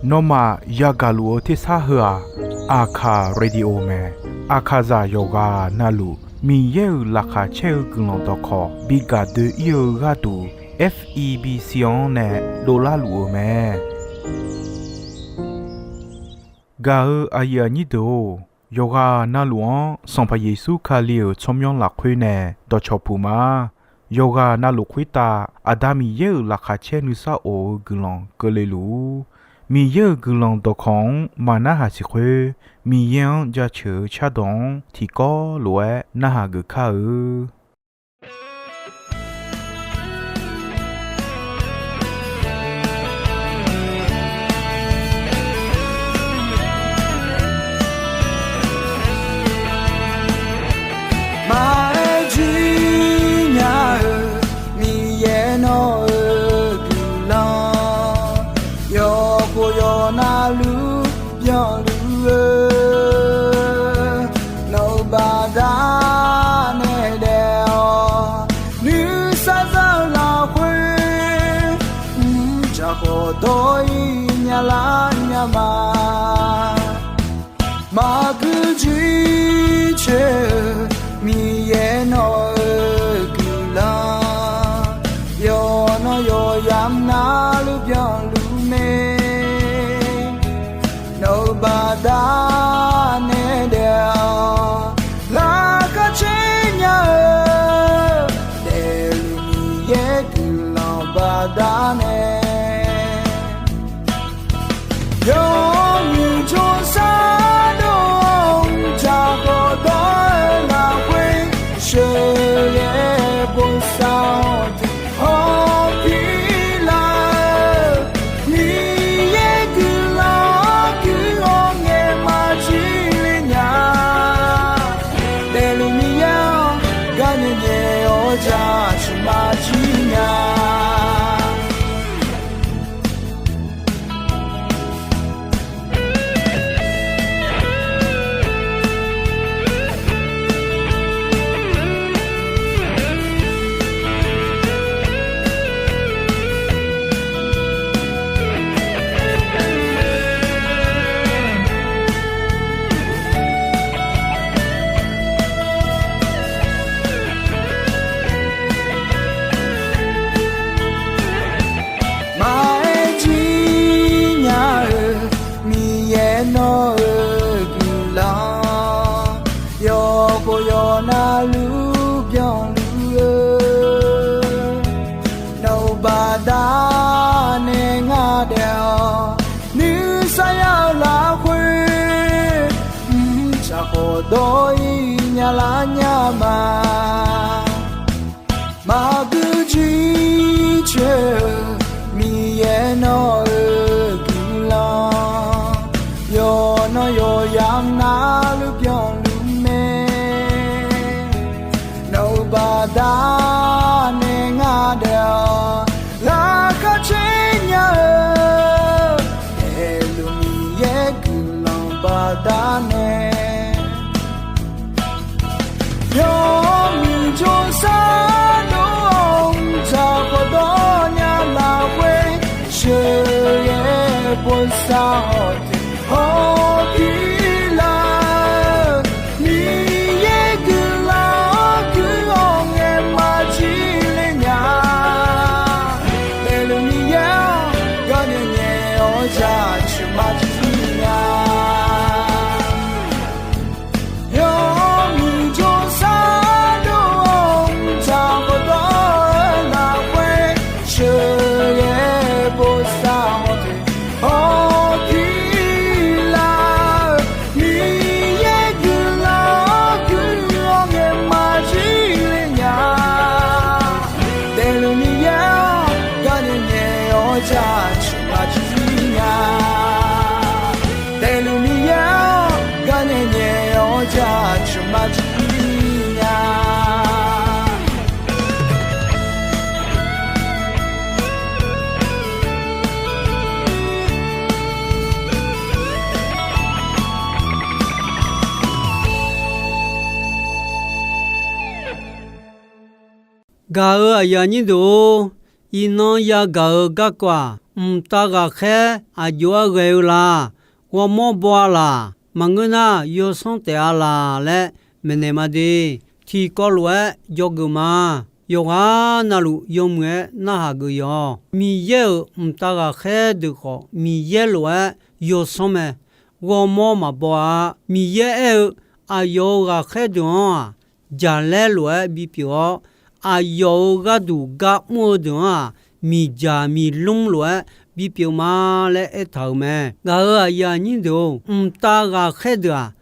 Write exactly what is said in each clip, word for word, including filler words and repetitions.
Nawmaf yagaq luf-eu tersar heu-aq, Aqkaq Radio mae. Aqkaqzaq yawqghaq navluf Miqyaer-euq laqkhaq caer-eu guiqlanq dawqkawq bi gaq doe-ir-eu gharduq, F E B C-anr nae dovlar luf-euq mae. Gaq-eu aqyuif aqnyir deuq-or, yawqghaq navluf-anr Sanqpaq Yeqsur Kali-euq tsawrmyanr lafkhoer nae dawqcawq puq ma. Yawqghaq navluf khoertav Aqda Miqyaer-euq laqkhaq caer nuisar of-eu guiqlanq keuvle luf-ur. Miqyaer-euq guiqlanq dawqkawq-anr maqnarhaq siq khoer, Miqyaer-anr jaceuq-eu cardawq-anr tiqkawv lof-aer narhaq geuf kar-eu. Maqaer jir nya-eu Miqyaer nawq-euq guiqlanq, yawkhof yawqnavluf byanluf-eu, nawq-euq baqdanae daef-awq. Nuisar za-eu lafkhoer, mrjaq khawf dawr-ir nyalar nya ma. Maqgui jir coer-eu Miqyaer nawq-euq guiqlanq, yawqnan yawqyamq navluf byanluf mae. Nawq-euq baqdanae daef-awq. Laqkhaq caer nya-eu daefluf Miqyaer guiqlanq baqdanae, yawmuiq jawrsar dov-awr mrjaq khawf dawr-eu lafkhoer, sheuqghae bosav-awr tiq hawr pir lar-eu, Miqyaer guiqlanq-anr guiq-awr ngaeq maqjir le nya. Daefluf Miqyaer-anr gar nyae nyae-awr jaceuq maqjir nya. Maqaer jir nya-eu Miqyaer nawq-euq guiqlanq, yawkhof yawqnavluf byanluf-eu, nawq-euq baqdanae ngar daef-awq. Nuisar ya-eu lafkhoer, mrjaq khawf dawr-ir nyalar nya ma. Maqgui jir coer-eu Miqyaer nawq-euq guiqlanq, yawqnan yawqyamq navluf byanluf mae. Nawq-euq baqdanae ngar daef-awq. Laqkhaq caer nya-eu daefluf Miqyaer guiqlanq baqdanae, yawmuiq jawrsar dov-awr mrjaq khawf dawr nya lafkhoer, sheuqghae bosav-awr tiq hawr pir lar-eu, Miqyaer guiqlanq-anr guiq-awr ngaeq maqjir le nya. Daefluf Miqyaer-anr gar nyae nyae-awr jaceuq maqjir nya. Yawmuiq jawrsar dov-awr mrjaq khawf dawr-eu lafkhoer, sheuqghae bosav-awr tiq hawr pir lar-eu, Miqyaer guiqlanq-anr guiq-awr ngaeq maqjir le nya. Daefluf Miqyaer-anr gar nyae nyae-awr jaceuq maqjir nya. Daefluf Miqyaer-anr gar nyae nyae-awr jaceuq maqjir nya. Gaq-eu aqyuif aqnyir deuq-or, iqnan yagaq-eu garkawv-aq, mqtav ghaqkhaer aqjox-aer ghae-eu la? Ghawrmawr baw-a laq? Maqngeur nar, yawsanr taef-a laq laer maeqnaeq ma de. Tiqkawv lof-aer dzawgeuf ma. Yawqghaq navluf yawmuiq-aer narhaq geuf yawq. Miqyaer-euq mqtav ghaqkhaer deuq khawf, Miqyaer lof-aer yawsanr mae. Ghawrmawr maqbaw-a. Miqyaer aer-eu, aqyawf-euq ghaqkhaer deuq-anr-aq, jaqlaer lof-aer bipyeuf-awr, aqyawf-euq gharduq gar mr-eu deuq-anr-aq, miqdzaq miqlmr lof-aer bipyeuf ma laer aertaq-euq mae. Gaq-euq aqyuif aqnyir deuq-or, mqtav ghaqkhaer deuq-aq,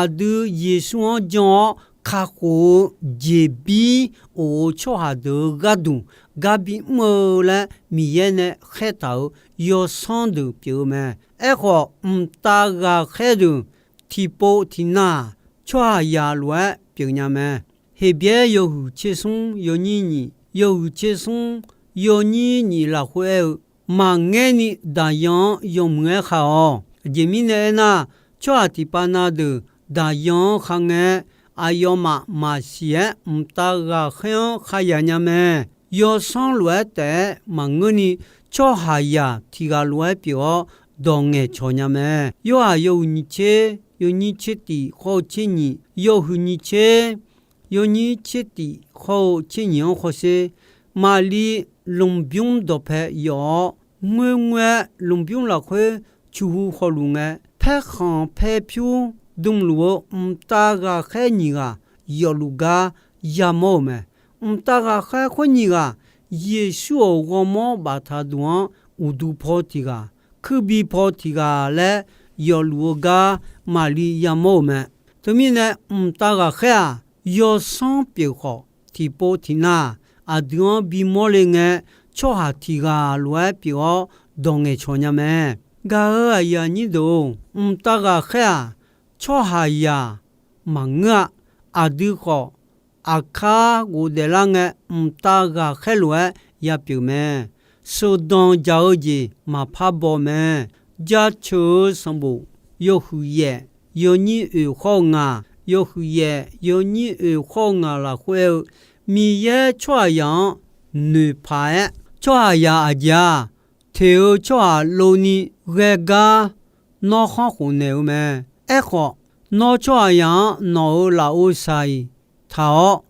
aqdui Yeqsur-anr jan-awr kakhof-eu jeqbir of-eu tsawrhaq deuq-euq gharduq gar bimr-eu laer Miqyaer nae khaertaq-euq yawsanr deuq pyeuf-eu mae. Aerkhawf, mqtav ghaqkhaer deuq tiqpov tiqnav-aq, tsawrhaqzaq lof-aer pyeufnya mae. Heqbyaer yawhuiq tser smr yawnyir nyiq, yawhuiq tser smr yawnyir nyiq lafkhoer aer-eu, maqngaer ni daqyan-anr yawmuiq-aer kha-awq. Aqjeq mirnae aernar, tsawrhaq tiqpav na deuq daqyan-anr khangae, aqyawfmaf maqsiq-aer mqtav ghaqkhaer-anr khayaq nya mae. Yawsanr lof-aer taef-aer maqngeurni, tsawrhaqzaq tiq ghaq lof-aer pyeuf-awr dawq ngaeqcawq nya mae. Yorhaq yawhuiq nyiq tser yawnyir tser tif khawr-eu tser nyiq, yawhuiq nyiq tser yawnyir tser tif khawr-eu tser nyiq-anr khawsher, Maqli lmqbymr dawqpae yawf-awr, ngoerngoer-aer lmqbymr lafkhoer cuqhu khawluf ngae, paerkhanq paer pyur dmluf-eu mqtav ghaqkhaer nyiq ghaq yawfluf gar yamawr-euq mae. Mqtav ghaqkhaer khoer nyiq ghaq, Yeqsur-euq ghawrmawr baftaq duq-anr uqduq paw tiq ghaq, kuirbi paw tiq ghaq laer yawfluf-eu gar Maqli yamawr-euq mae. Teumirnae, mqtav ghaqkhaer-aq, yawsanr pyeuf khawf, tiqpov tiqnav-aq, aqdui-anr bimawr le ngae, tsawrhaq tiq ghaq lof-aer pyeuf-awr dawq ngaeqcawq nya mae. Gaq-euq aqyuif aqnyir deuq-or, mqtav ghaqkhaer-aq, tsawrhaqzaq maqngeur-a. Aqdui khawf, aqkar ghofdaef lar ngae, mqtav ghaqkhaer lof-aer yapyeuf mae. Sheuqdanq dzaq-eu jeq maqpar baw mae. Jaceuq-eu sanqbof yawhuiq yaef yawnyir oeq khawr-eu ngaq, yawhuiq yaef yawnyir oeq khawr-eu ngaq lafkhoer aer-eu, Miqyaer tsawrhaqzaq-anr noeqpaq-aer, tsawrhaqzaq aqjeq-aq, teq-eu tsawrhaq lovni ghae gar nawr khanr khof naeq-eu mae. Aerkhawf, nawr tsawrhaqzaq-anr nawq-euq lafov shaq-iq taq-awr,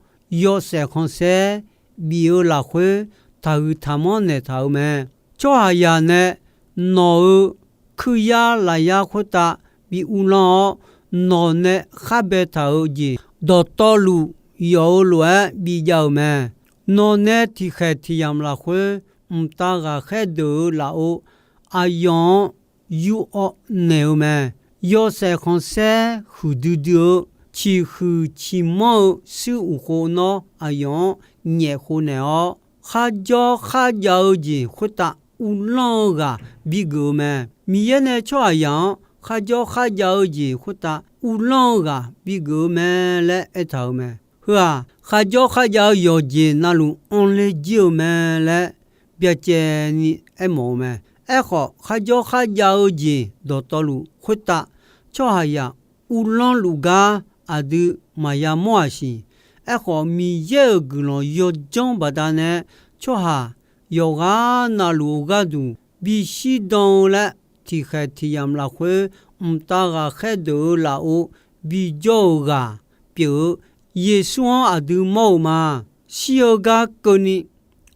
yawshaef khanqsaer bif-eu lafkhoer taqhuiq taqmanr naeqtaq-euq mae. Tsawrhaqzaq nae nawq-euq kuiryar lafyar khoertav bi uvlanr-awr, nawq nae khar baetaq-euq jeq dawqtawvluf yawf-eu lof-aer bijav-euq mae. Nawq nae tiqkhaeq tiqyamq lafkhoer mqtav ghaqkhaer deuq-euq lafov aqyawf-anr yur-awr naeq-eu mae. Yawshaef khanqsaer huiqdui dui-eu ciqhuiq ciqmanr-eu shuir uq khov nawr aqyawf-anr nyaef khov naeq-awr, kharjawr kharjav-eu jeq khoertav uvlanr-eu ghaq bigeuf-eu mae. Miqyaer nae tsawrhaqzaq-anr kharjawr kharjav-eu jeq khoertav uvlanr-eu ghaq bigeuf-eu mae laer aertaq-euq mae. Heu-aq, kharjawr kharjav-eu yawqjeq navluf anrler jir-eu mae laer byacaevni aermawf-eu mae. Aerkhawf, kharjawr kharjav-eu jeq dawqtawvluf khoertav tsawrhaqzaq uvlanr luf gar aqdui maqya mawr-aq siq. Aerkhawf, Miqyaer-euq guiqlanq yawdzanr baqdanae tsawrhaq yawqghaq navluf-eu gharduq bishir dan-eu laer, tiqkhaeq tiqyamq lafkhoer mqtav ghaqkhaer deuq-euq lafov bijawr-euq ghaq pyeuf-eu Yeqsur-anr aqdui mawr-euq ma. Shir-eu gar keuvni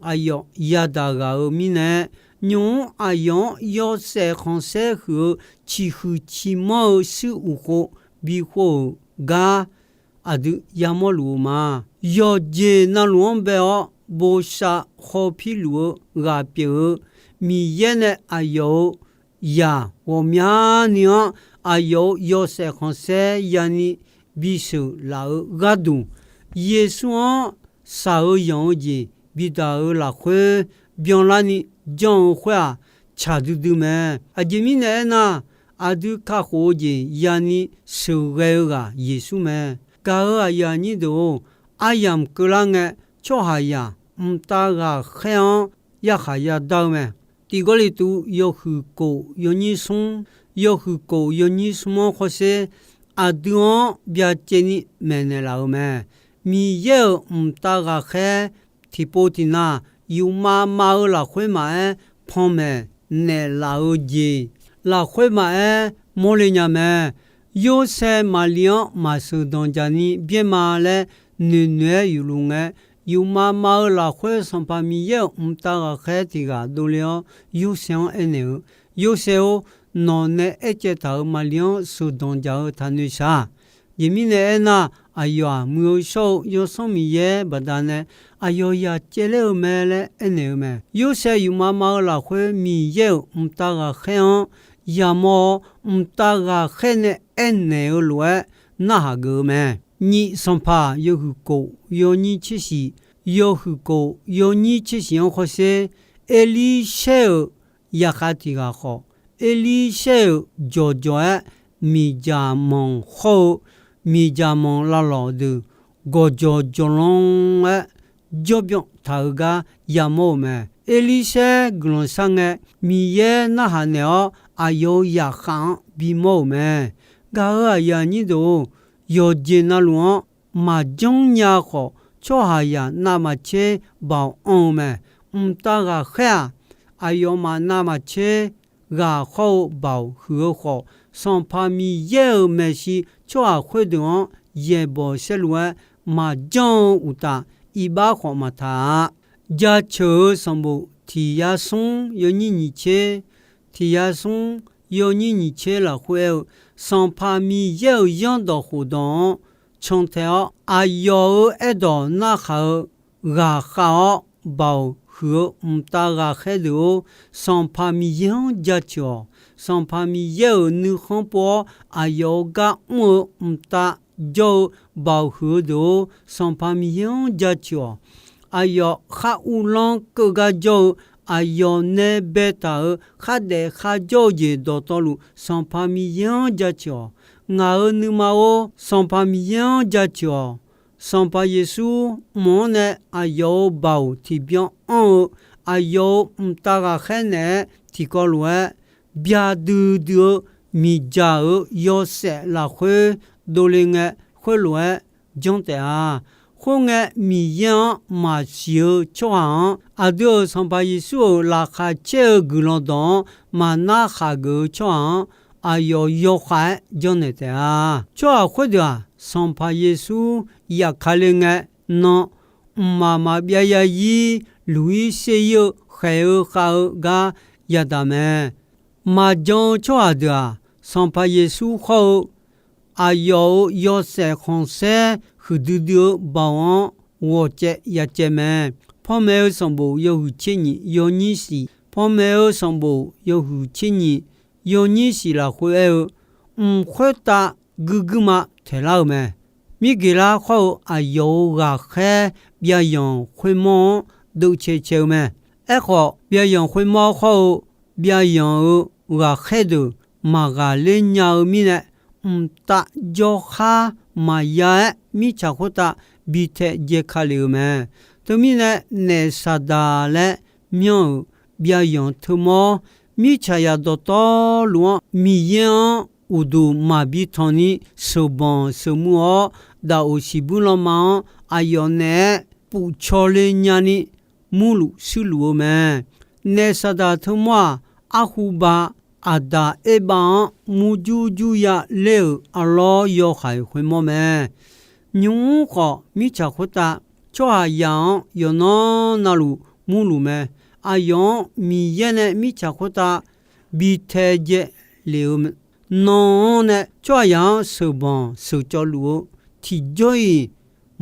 aqyawf yadaq ghaq-euq mirnae, nymq-mr aqyawf-anr yawshaef khanqsaer huiq-eu ciqhuiq ciqmanr-eu shuir uq khov bikhov-euq gar aqdui yamawr luf-eu ma. Yawqjeq navluf-anr bae-awr bosav khawpir luf-eu ghaq pyeuf-eu Miqyaer nae aqyawf-euq zaq ghawqmyani-anr aqyawf-euq yawshaef khanqsaer yani bisheuq laf-eu gharduq, Yeqsur-anr shaq-eu yanq-eu jeq bidaq-eu lafkhoer byanlarni janr-eu khoer-aq, tsaq duidui mae. Aqjeq mirnae aernar, aqdui kakhof-eu jeq yani sheuqghae-eu ghaq Yeqsur mae. Gaq-euq aqyuif aqnyir deuq-or, aryamq keuvlar ngae, tsawrhaqzaq mqtav ghaqkhaer-anr yarkhaq yadar-eu mae. Tiq Gawrliqtu yawhuiq kof yawnyir smr, yawhuiq kof yawnyir smr-anr khawrsher, aqdui-anr byacaevni maeqnaeq laf-euq mae. Miqyaer-euq mqtav ghaqkhaer tiqpov tiqnav yufmav mav-eu lafkhoer maqaer, panmaeq naeqlaf-eu jeq lafkhoer maqaer mawrle nya mae. Yorsaev Maqli-anr maqsheuq danqdzaq ni byaer ma laer noeqnoeq-aer yufluf ngae, yufmav mav-eu lafkhoer Sanqpaq Miqyaer-euq mqtav ghaqkhaer tiq ghaq dovle-awr, Yorsaev-anr aernaeq-eu, Yorsaev-or, nawq nae aercaev taq-euq Maqli-anr sheuq danqdzaq-eu taqnoeq shaq. Aqjeq mirnae aernar, aqyawf-aq, muiq-eu shawr-eu Yawsanr Miqyaer baqdanae aqyawf yaq caevler-eu mae laer aernaeq-eu mae. Yorsaev yufmav mav-eu lafkhoer Miqyaer-euq mqtav ghaqkhaer-anr yamawr-awr, mqtav ghaqkhaer nae aernaeq-eu lof-aer narhaq geuf-eu mae. Nyif Sanqpaq yawhuiq kof yawnyir tser shiq, yawhuiq kof yawnyir tser shiq-anr hawsher, Erlirshaer-euq yaqkhav tiq ghaq khawf, Erlirshaer-euq jawqjawq-aer miqdzaq manq hawr-eu miqdzaq manq lavlawq deuq gawqjawq jawqlanr-aer jawrbyan taq-eu gar yamawr-euq mae. Erlirshaer guiqlanq shar ngae, Miqyaer narhaq naeq-awr aqyawf-euq yaqkhav-anr bimawr-euq mae. Gaq-euq aqyuif aqnyir deuq-or, yawqjeq navluf-anr maqjanr nya khawf, tsawrhaqzaq navmaqtser baoq anr-eu mae. Mqtav ghaqkhaer-aq, aqyawfmaf navmaqtser ghaq hawr-eu baoq huiq-eu khawf, Sanqpaq Miqyaer-euq maeqshi tsawrhaq khoerdeuq-anr yaeqbawq saerlu-aer maqjanr-eu uqtaf, iqbax khawf maqtaq-a. Jaceuq-eu sanqbof tiq yar smr yawnyir nyiq tser, tiq yar smr yawnyir nyiq tser lafkhoer aer-eu, Sanqpaq Miqyaer-euq zanrdawq khofdawq-anr cantae-awr, aqyawf-euq aerdawq narhaq-eu ghaqkhav-awr baoq huiq-eu mqtav ghaqkhaer deuq-or, Sanqpaq Miqyaer-anr jaceuq-awq. Sanqpaq Miqyaer-euq nuikhanr pov-awr aqyawf-euq gar mr-eu mqtav jawr-eu baoq huiq-eu deuq-or, Sanqpaq Miqyaer-anr jaceuq-awq. Aqyawf khar uvlanr keuv gar jawr-eu, aqyawf nae baetaq-euq khardaef kharjawr-eu jeq dawqtawvluf, Sanqpaq Miqyaer-anr jaceuq-awq. Ngaq-euq nuima-or, Sanqpaq Miqyaer-anr jaceuq-awq. Sanqpaq Yeqsur mq-anr nae aqyawf-euq baoq tiqbyan anr-eu, aqyawf-euq mqtav ghaqkhaer naeq-aer tiqkawv lof-aer byadui dui-eu miqdzaq-euq yawshaef lafkhoer dovle ngae, khoerlof-aer janr taef-a. Khoerngae, Miqyaer-anr maqsiq-eu tsawrhaq-anr, aqdui-euq Sanqpaq Yeqsur-euq laqkhaq caer-eu guiqlanq dawq-anr maqnar khaq geuf-eu tsawrhaq-anr, aqyawf yawkhav-aer janrnaeq taef-a. Tsawrhaq khoerdeuq-aq, Sanqpaq Yeqsur yafkale ngae, nan mqmaq maqbyav ya ir, luq ir ser ir-eu khaeq-eu khav-eu gar yadaq mae. Maqjan-eu tsawrhaq deuq-aq, Sanqpaq Yeqsur hawr-eu aqyawf-euq yawshaef khanqsaer huiqdui dui-eu baoq-anr ghawqcaev yacaev mae. Panmaeq-eu sanqbof yawhuiq tser nyiq yawnyir shif, panmaeq-eu sanqbof yawhuiq tser nyiq yawnyir shif lafkhoer aer-eu, mq khoertav guirguirma taeqlar-eu mae. Mirgeqlar hawr-eu aqyawf-euq ghaqkhaer byavyanq khoermawr-anr deuvcae cae-eu mae. Aerkhawf, byavyanq khoermawr hawr-eu byavyanq-euq ghaqkhaer deuq maqghaqler nya-eu mirnae, mqtav jawrkhar maqya-aer mirtsaq khoertav bi taedzae ka lef-eu mae. Teumirnae, naef Saqdaq laer myanr-euq byavyanq teumawr, mirtsaqzaq dawqtawvluf-anr Miqyaer-anr uqduq maqbi tanq ni sheuqbanq sheuqmur-awr, daqoq siqbuir lanma-anr aqyawf naeq-aer pufcawle nyani murluf shuirluf-eu mae. Naef Saqdaq teumawr-aq, arhu ba Aqdaq Erbav-anr murjur jur ya ler-euq arlawr yawhaiq khoermawr mae. Nymq-mr khawf, mirtsaq khoertav tsawrhaqzaq-anr yawqnan navluf murluf mae. Aqyawf-anr Miqyaer nae mirtsaq khoertav bi taedzae lef-eu, nan-anr nae tsawrhaqzaq-anr sheuqbanq sheuqcawv luf-eu tiqjawr-iq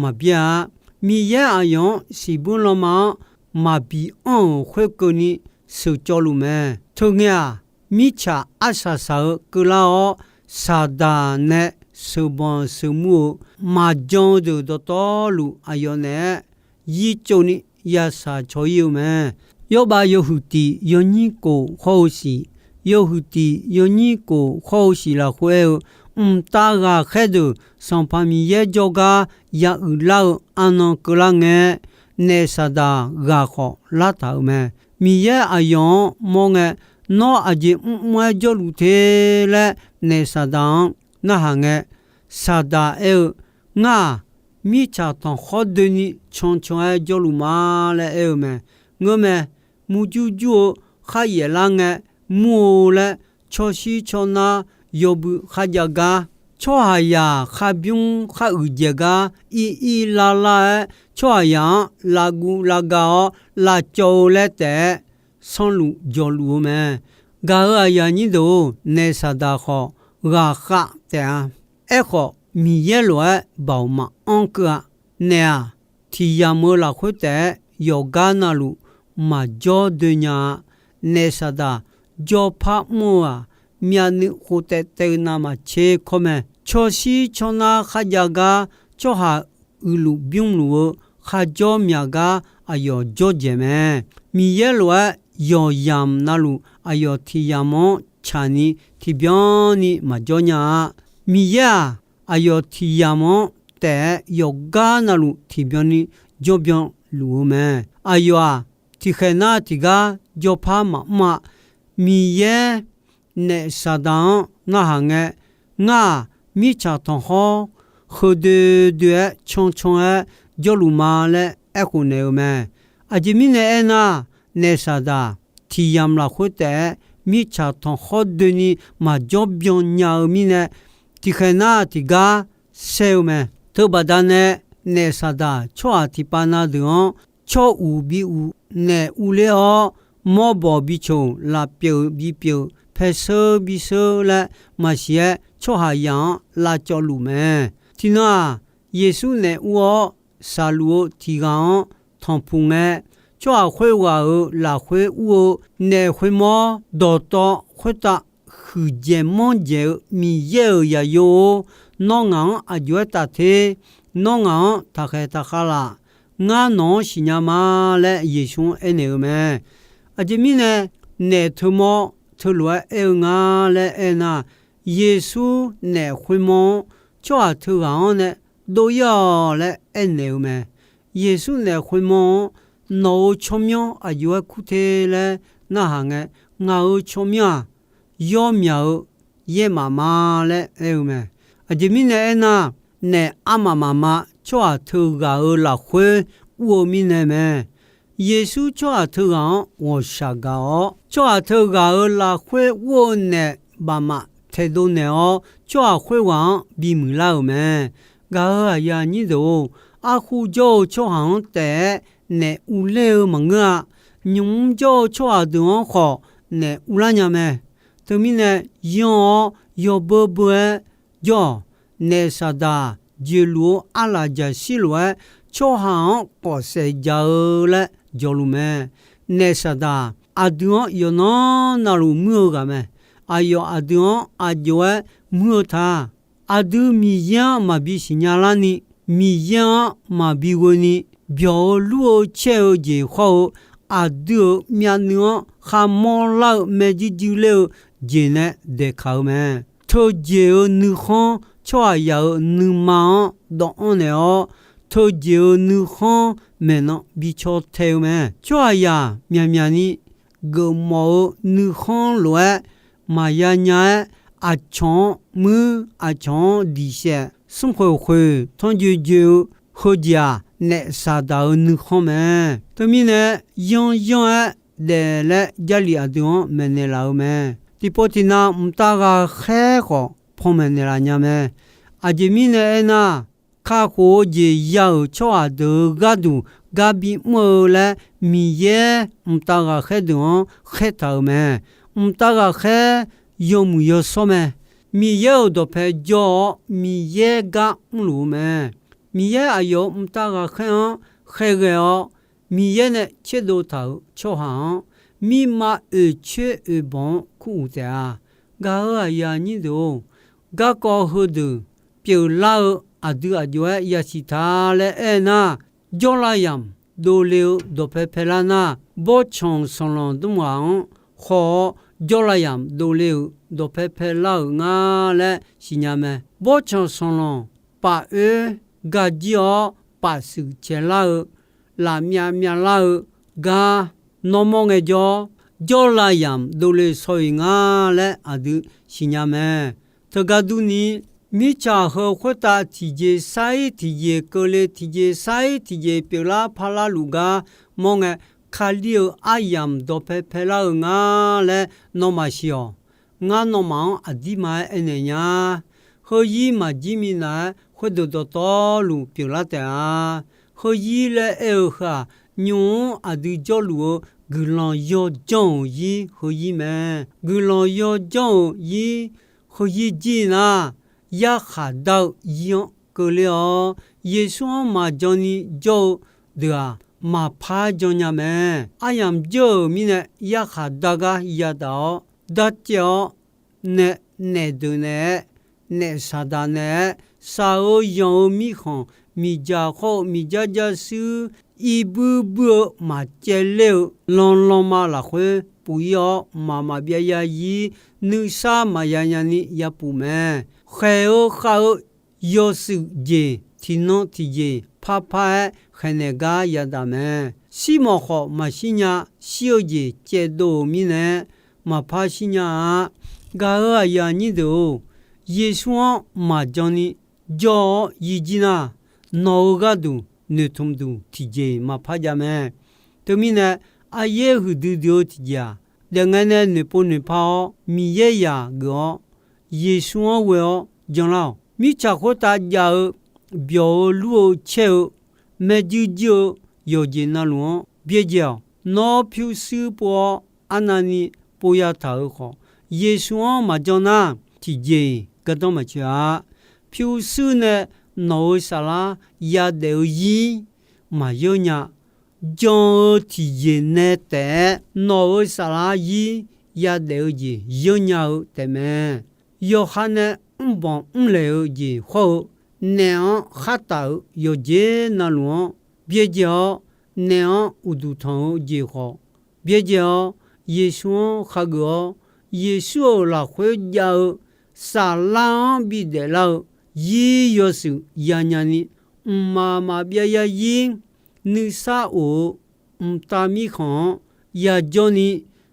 maqbyaer-a. Miqyaer aqyawf-anr siqbuir lanma-anr maqbi anr-euq khoerkeuvni sheuqcawv luf mae. Teungae-aq, mirtsaq arsaq saq-eu keuvlar-awr, Saqdaq nae sheuqbanq sheuqmur-eu maqjan-eu deuq dawqtawvluf aqyawf naeq-aer yirtsovni yashaq caw ir-eu mae. Yawrbav yawhuiq tiq yawnyir kof hawr-eu siq, yawhuiq tiq yawnyir kof hawr-eu siq lafkhoer aer-eu, mqtav ghaqkhaer deuq Sanqpaq Miqyaer jawrgar ya uiqlar-eu arnan keuvlar ngae, naef Saqdaq ghaq khawf lartaq-euq mae. Miqyaer aqyawf-anr mawr ngae, nawr aqjeq mrmr-aer jawrluf te laer naef Saqdaq-anr narhaq ngae, Saqdaq aer-eu, ngar-aq, mirtsaq tanqkhawr doeni cancan-aer jawrluf ma laer aer-eu mae. Ngeurmae, murjur jur-eu khar yaeflar ngae mur-eu laer, tsawrshir tsawrnar yawbui kharjav gar, tsawrhaqzaq kharbymr khar uiqdzaeq gar ir ir lar lar-aer, tsawrhaqzaq-anr lavguv lavga-awr lavcawv-eu laer taef-aer sanrluf jawqluf-eu mae. Gaq-euq aqyuif aqnyir deuq-or, naef Saqdaq khawf ghaqkhav taef-a. Aerkhawf, Miqyaer lof-aer baoq maqanr keuv-a. Naef-aq, tiq yamq-eu lafkhoer taef-aer yawqgar navluf maqjawr doe nya-a. Naef Saqdaq jawrpar mr-eu-aq, myavnuiv khof taev taev-eu navmaqtser kawr mae. Tsawrshir tsawrnar kharjav gar tsawrhaq uiqluf bymrluf-eu kharjawr myaq gar aqyawf jawrdzaeq mae. Miqyaer lof-aer yawqyamq navluf aqyawf tiq yamq-anr tsaqni tiqbyan ni maqjawr nya-a. Miqyaer-aq, aqyawf tiq yamq-anr taef-aer yawqgar navluf tiqbyan ni jawrbyan luf-eu mae. Aqyawf-aq, tiqkhaeq nar tiqgar jawrpar maqmr-a. Miqyaer naef Saqdaq-anr narhaq ngae, Ngar-aq, mirtsaq tanqkhawr heu doe doe-aer cancan-aer jawrluf ma laer aerkhof naeq-eu mae. Aqjeq mirnae aernar, naef Saqdaq tiq yamq lafkhoer taef-aer mirtsaq tanqkhawr doeni maqjawr byan nya-eu mirnae, tiqkhaeq nar tiqgar saer-eu mae. Teubaqda nae naef Saqdaq tsawrhaq tiqpav na deuq-anr tsawr uq bi uq, naef urler-awr, mawrbawq bi coq, lafpyeuf bi pyeuf, paeseur bi seur laer maqsiq-aer tsawrhaqzaq-anr lavcawv luf mae. Tiqnan-aq, Yeqsur naef ur-awr saqluf-eu tiq ghaq-anr tanqpuq ngae, tsawrhaq khoerghaq-euq lafkhoer ur-eu naef khoermawr dawqtawv khoertav huiqdzaeq manrdzaeq-eu Miqyaer-euq zaqyo-or, nawr ngaq-anr aq jov-aer taf te. Nawr ngaq-anr taqkhaeq taqkhav laf. Ngar nawq-anr siqnya ma laer Yeqsur-anr aernaeq-eu mae. Aqjeq mirnae naef teumawr teulof-aer aer-eu nga laer aernar, Yeqsur naef khoermawr-anr tsawrhaq teughaq-anr nae dov-ir-awq laer aernaeq-eu mae. Yeqsur naef khoermawr-anr nawq-euq tsawrmyanr aq jov-aer kur te laer narhaq ngae, ngaq-euq tsawrmyanr-aq, yawr myaq-eu yaermaf ma laer aer-eu mae. Aqjeq mirnae aernar, naef armaf mafma tsawrhaq teughaq-euq lafkhoer ur-eu mirnae mae. Yeqsur tsawrhaq teughaq-anr ghawqshaq gaq-awr, tsawrhaq teughaq-euq lafkhoer ur-eu naef bafmaf taedov naeq-awr, tsawrhaq khoerghaq-anr bimuiq lar-euq mae. Gaq-euq aqyuif aqnyir deuq-or, arkhu jawr-eu tsawrhaq-anr taef-aer naef urler-eu maqngeur-a. Nymq mr jawr-eu tsawrhaq deuq-anr khawf naef urlar nya mae. Teumirnae, yanr-awr yawbeur beur-aer jawr-awq. Naef Saqdaq jeqluf-eu arlaq jaqshir lof-aer, tsawrhaq-anr kawfsaef ja-eu laer jawrluf mae. Naef Saqdaq aqdui-anr yawqnan navluf muir-eu ghaq mae. Aqyawf aqdui-anr aq jov-aer muir-eu ta. Aqdui Miqyaer-anr maqbi siqnya larni, Miqyaer-anr maqbi ghoeni, byawq-eu lur-eu caer-eu jeq khawr-eu, aqdui-euq myavnuiv-anr kharmawr lar-eu maerjuir juir ler-eu jeq nae daeqkaq-eu mae. Teujeq-euq nuikhanr tsawrhaqzaq-euq nuima-anr dawvanr naeq-awr, teujeq-euq nuikhanr maeqnan bi caw tae-eu mae. Tsawrhaqzaq myaqmyaq ni geufmawf-eu nuikhanr lof-aer maqya nya-aer, aqcawq-anr muir, aqcawq-anr diqsaef, smrkhoeq khoeq tanrjoe joe-eu heujeq-aq, naef Saqdaq-euq nuikhanr mae. Teumirnae, yanr yanr-aer daef laer Jarlif aqdui-anr maeqnaeq laf-eu mae. Tiqpov tiqnav mqtav ghaqkhaer khawf panmaeq naeqlaf nya mae. Aqjeq mirnae aernar, kakhof-eu jeq ya-euq tsawrhaq deuq-euq gharduq gar bimr-eu laer Miqyaer mqtav ghaqkhaer deuq-anr khaertaq-euq mae. Mqtav ghaqkhaer yawmuiq yawshawr mae. Miqyaer-euq dawqpae jawr-awr, Miqyaer gar mrluf-eu mae. Miqyaer aqyawf-euq mqtav ghaqkhaer-anr khaerghae-awr, Miqyaer nae tserdov taq-euq tsawrhaq-anr, mirma oeqcoer oeqbawq-anr kur uq taef-a. Gaq-euq aqyuif aqnyir deuq-or, garkawv heudeuq pyeuflar-eu aqdui aq jov-aer yasiq ta laer aernar, jawrlav yamq dovle-eu dawqpae paelar nar, bawrtsanq sanqlanq dmrghaq-anr haw-awr, jawrlav yamq dovle-euq dawqpae paelar-euq nga laer siqnya mae. Bawrtsanq sanqlanq paf oer gajir-awr, pafshuif caelar-eu, lafmyav myavlar-eu gar nawr mawr ngaejawr, jawrlav yamq dovle shaw-iq nga laer aqdui siqnya mae. Teugar durni, mirtsaq heu khoertav tiqjeq sar-ir tiqjeq keuvle, tiqjeq sar-ir tiqjeq pyeuflar parlar luf gar mawr ngae, Kali-euq aryamq dawqpae paelar-eu nga laer nawmaf siq-awq. Ngar nawmaf-anr aqdirma-aer aernaeq nya. Heuzir maqjir minav-aer khoerdeuq dawqtawvluf pyeuflar taef-a. Heuzir laer aer-eu heu-aq, nymq-mr aqdui jawrluf-eu guiqlanq yawjanr-euq zir heuzir mae. Guiqlanq yawjanr-euq zir heuzir jir nar, yarkhaq dar-eu zir-anr keuvler-awr, Yeqsur-anr maqjan ni jawr-eu deuq-aq, maqpar jan nya mae. Aryamq jeur-euq mirnae yarkhaq dar gar yadaq-awr, darcaev-awr nae, naef deuq naeq-aer, naef saqdaq naeq-aer, shaq-eu yanq-eu mirkhanq, miqdzaq khawr-eu miqdzar jarshuir, irbuir buir-eu maqcaevler-eu lanlanma lafkhoer puf-ir-awr, mqmaq maqbyav yazir, nuisar maqya nyani yapuf mae. Khaeq-eu khav-eu yawshuif jeq tiqnan tiqjeq parpar-aer khaeqnaeq gar yadaq mae. Shirmawf khawf maqshir nya. Shir-eu jeq caevdov-euq mirnae maqpar shir nya-a. Gaq-euq aqyuif aqnyir deuq-or, Yeqsur-anr maqjan ni jawr-awr yir jir nar, nawq-euq gharduq noeqtmq duq tiqjeq maqpar jav mae. Teumirnae, aryaer huiqdui dui-eu tiqjeq-aq, daefngae nae noeqpov noeqpar-awr, Miqyaer zaq geuf-awr, Yeqsur-anr ghoe-awr janlar-awq. Mirtsaq khoertav jav-eu, byawq-eu lur-eu caer-eu, maerjuir juir-eu yawqjeq navluf-anr byaerdzae-awq. Nawr pyurshuir pov-awr arnavni pov yataq-euq khawf, Yeqsur-anr maqjan nar, tiqjeq-iq gardanr maqtsoeq-a. Pyurshuir nae nawq-euq saflar yadaef-eu zir maqyeur nya. Jan-eu tiqjeq nae taef-aer nawq-euq saflar zir yadaef-eu jeq yeur nya-eu taefmae. Yawqha nae mrbanq mrlaeq-eu jeq hawr-eu, naef-anr khartaf-euq yawqjeq navluf-anr byaerdzae-awr, naef-anr uqduq tanq-eu jeq khawf byaerdzae-awr, Yeqsur-anr khageuf-awr, Yeqsur-euq lafkhoer jav-eu saflar-anr bidaef lar-eu zir yawshuif yanya ni, mqmaq maqbyav yazir, nuisar of-eu mqtav mirkhanq-anr yajawr ni,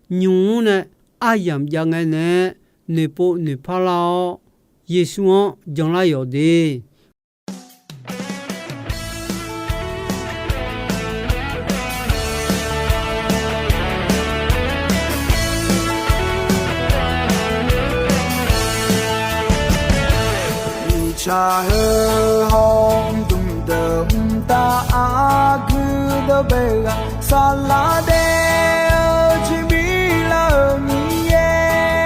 nymq-mr nae aryamq jav ngae nae noeqpov noeqpar lar-awr, Yeqsur-anr janlar yawq de. Miqtsaq heu hawr-eu dmq deuq mqtav aqgeu dawq bae ghaq saflar daef-eu jeq bi lar-euq Miqyaer.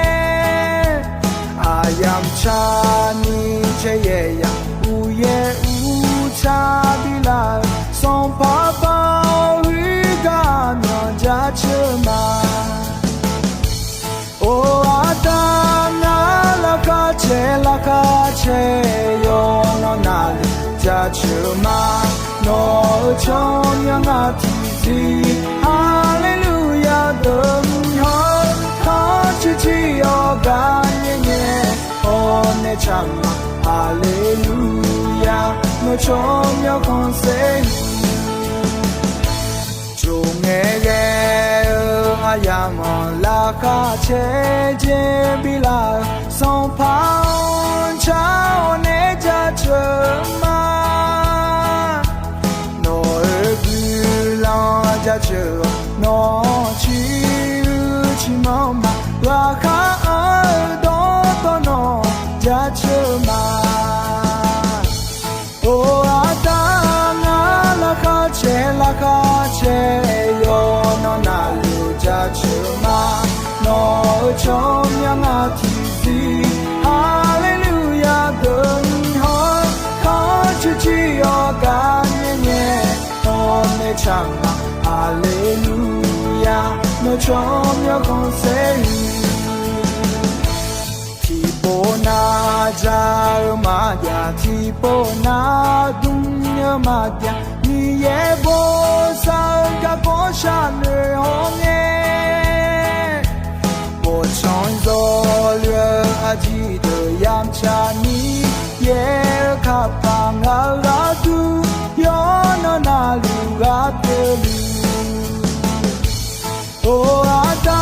Aqyamq tsaqni caer yaeq yaq uqyaer uqtsaq bi lar-euq Sanqpaq Baoq huiqgar myawq jaceuq ma. Or, aqda ngar laqkhaq caer laqkhaq caer yawqnan navluf jaceuq ma. Nawq-euq tsawrmyanr ngar tiqzir haleluya deuq-anr hawr-eu kharcoer jir-awr gar nyae nyae hawr nae tsaq ma. Haleluya, nawq-euq tsawrmyanr khanqsaer Jov ngae ghae-eu aryamq-anr laqkhaq caer jeq bi lar-euq Sanqpaq-anr car-awr nae jaceuq ma. Nawq-euq guiqlanq jaceuq-awq, nawq-anr ciq uiq ciqmanr ma. Laqkhaq-anr-eu dawqtawvluf nawq jaceuq ma. Or, aqda ngar laqkhaq caer laqkhaq caer yawqnan navluf jaceuq ma. Nawq-euq tsawrmyanr ngar tiqzir haleluya deuq-anr hawr-eu kharcoer jir-awr gar nyae nyae hawr nae tsaq ma. Haleluya, nawq-euq tsawrmyanr khanqsaer-iq Tiqpov nar ja-eu maqjav, tiqpov nar dm-eu maqjav, Miqyaer bosav-eu garkawv shar noeq-awr ngae, bawqtsanq zawluf-eu aqjeq deuq yamq tsaq Miqyaer-eu kaqpaq ngaq-euq gharduq yawqnan navluf ghaq pyeuf luf. Or, aqda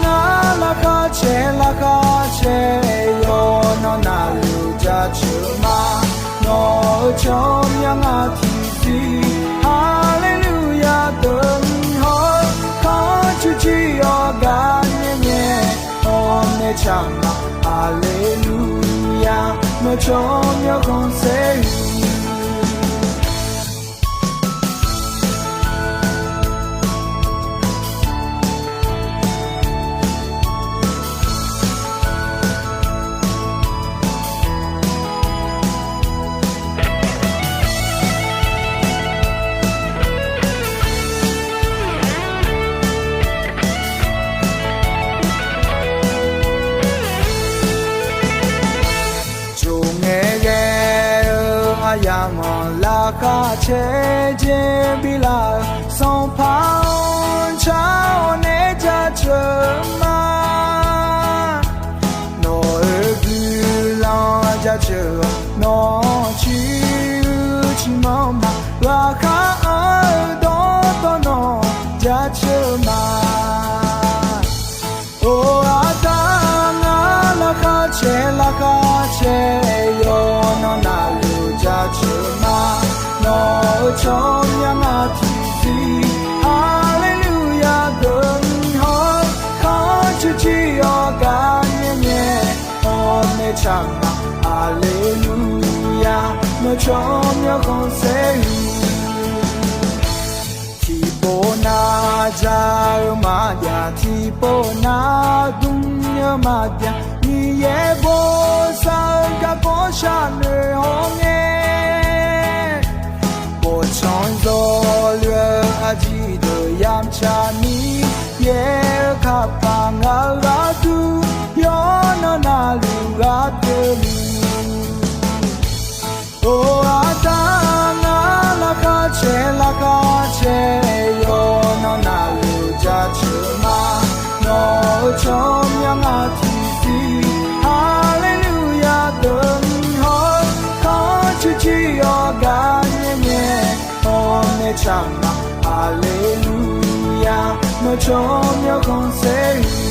ngar laqkhaq caer laqkhaq caer yawqnan navluf jaceuq ma. Nawq-euq tsawrmyanr ngar tiqzir haleluya deuq-anr hawr Aleluya, nawq tsawrmyanr khanqsaer-eu. Tsov ngae ghae-eu aryamq-anr laqkhaq caer jeq bilar-eu, Sanqpaq-anr car-awr nae jaceuq ma. Nawq-euq guiqlanq jaceuq-awq, nawq ciq uiq ciqmanr ma. Laqkhaq anr-eu dawqtawvluf nawq jaceuq ma. Or, aqda ngar laqkhaq caer, laqkhaq caer yawqnan navluf jaceuq ma. Nawq-euq tsawrmyanr ngar tiqzir, Haleluya deuq-anr haw, khanr ciqciq-awr gar nyae nyae, hawr nae tsaq ma. Haleluya, nawq tsawrmyanr khanqsaer-eu. Tiqpov nar ja-eu maqjav, tiqpov nar dmr-eu maqjav, Miqyaer bosav-eu garkawv sharnoeq hawngae, bawqtsanq zawluf-eu aqjeq deuq yamq tsaq Miqyaer-eu kapkaq ngaq-eu gharduq yawqnan navluf ghaq pyeufluf. Or, aqda ngar laqkhaq caer, laqkhaq caer yawqnan navluf jaceuq ma. Nawq-euq tsawrmyanr ngar tiqzir, Haleluya deuq-anr haw, khanr ciqciq-awr gar nyae nyae, hawr nae tsaq ma. Haleluya, nawq tsawrmyanr khanqsaer-eu.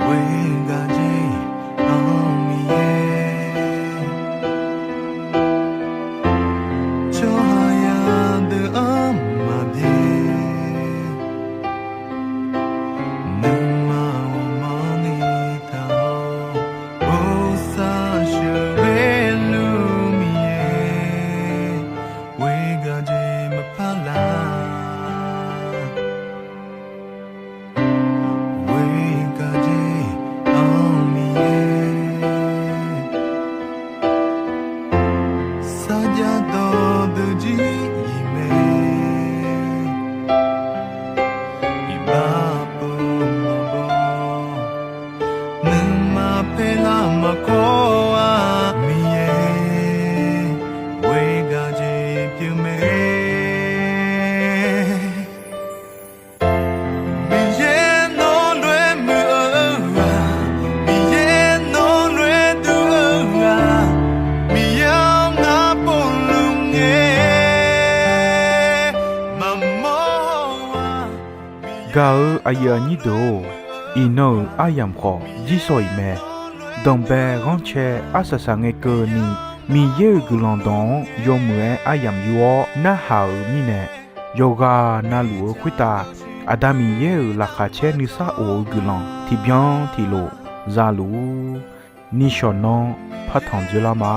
Ghoer gaq jeq-anr Miqyaer, tsawrhaq yadeuq-anr maqbyaer, nuima ghawqmanrni taq-awr, bosav sheuqghae luf Miqyaer, ghoer gaq jeq maqpar lar. Ghoer gaq jeq-anr Miqyaer, sarjax dawqdeuq jir iq mae, iqbax pov maqbaw, nuima paerlar maqkawr-a Miqyaer, ghoer gaq jeq pyeuf mae. Miqyaer nawr lof-aer muiq-eu ghaq, Miqyaer nawr lof-aer duq-eu ghaq, Miqyaer-anr ngar povluf ngae maqmawr-a. Gaq-euq aqyuif aqnyir deuq-or, iqnan-euq aryamq khawf jirsawq iq mae. Danqbae ghanrcae arsaq saq ngae keuvni, Miqyaer-euq guiqlanq dawq-anr yawmuiq-aer aryamq yur-awr narhaq-euq mirnae, yawqghaq navluf-eu khoertav Aqda Miqyaer-euq laqkhaq caer nuisar of-eu guiqlanq tiqbyan tiqlof za luf-ur. Nishawq nanr partanq dzoerlar ma.